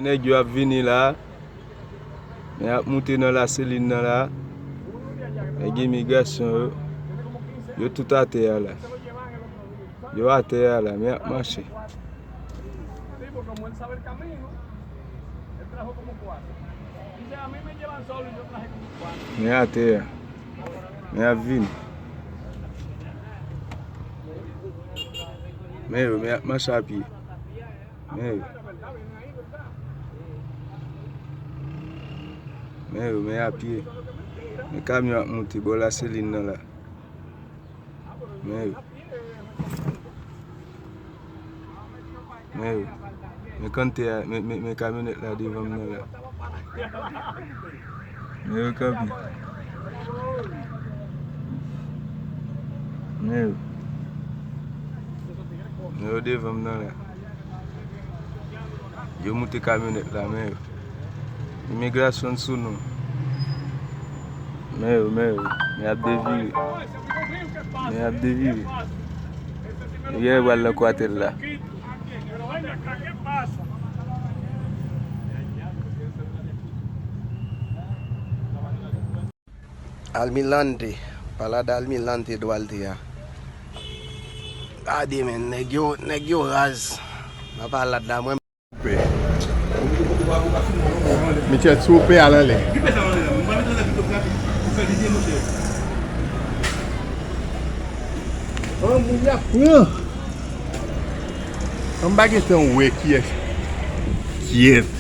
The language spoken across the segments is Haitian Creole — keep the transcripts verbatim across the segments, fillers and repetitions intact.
Nèg yo ap vini la. Men y ap moute nan Laselin nan la. Nèg imigrasyon yo, yo tout atè a la. Yo atè a la, men y ap mache. Men atè a. Men y ap vini. Men yo, men y ap mache a pye. Men yo. Men yo, men a pye. Men kamyon ap moute bò Laselin nan la. Men yo. Men yo. Men kante a, men, men, men kamyonèt la devan m nan la. Men yo kanpe. Men yo. Men yo devan m nan la. Yo moute kamyonèt la, men yo. Imigrasyon sou nou. Men yo, men yo. Men y ap devire. Men y ap devire. Yo genlè pral nan kwatèl la. Almirante, Palas Almirante Duarte a. Gade, men, nèg yo, nèg yo raz. Nan Palas la, mwen. Michel, si w pè, al anlè. An, moun y ap pran. An, m pa gentan wè kiyès. Kyèt.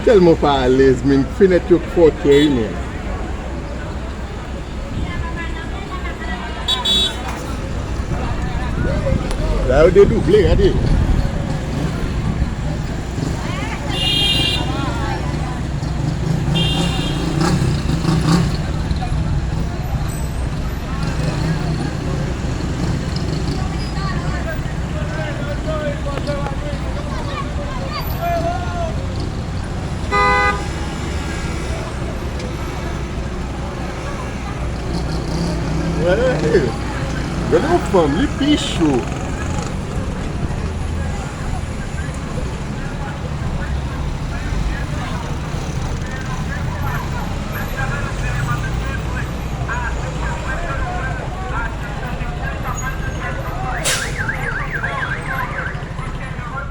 Tèlman pa alèz, men fenèt yo k fòkè wi, men. La yo dedouble, gade. Gade yon fanm, li pi cho.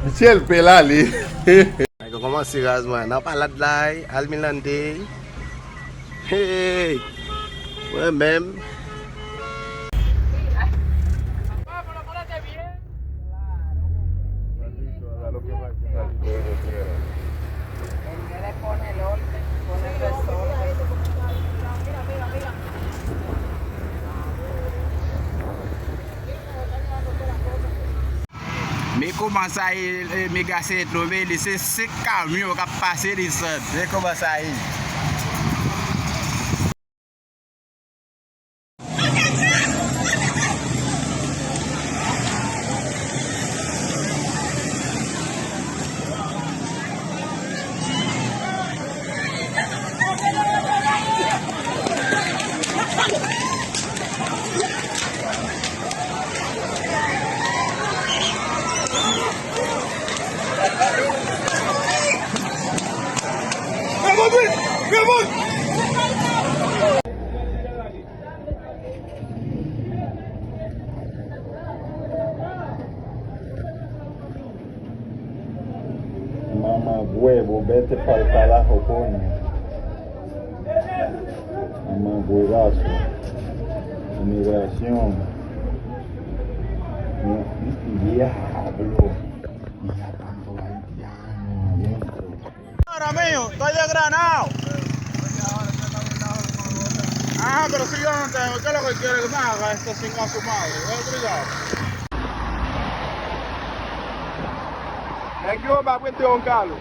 Michel pè l ale. Nèg yo kòmanse raz mwen. Nan Palas la, Almirante. Hey! Mwen menm. Men kòman sa ye, e, mega sentlo, men li se senk kamyon k ap pase li sot. Men kòman sa ye. Mamagüey, bobete pa'l carajo, coño. Mamagüevazo. Inmigración. Diablo. Mira tanto haitiano adentro. Ahora mío, estoy desgranado. Ajá, pero si yo no tengo, ¿qué es lo que quiere que me haga esto sin a su madre? Ven, obrigado. Nèg yo pa prete yon kalo.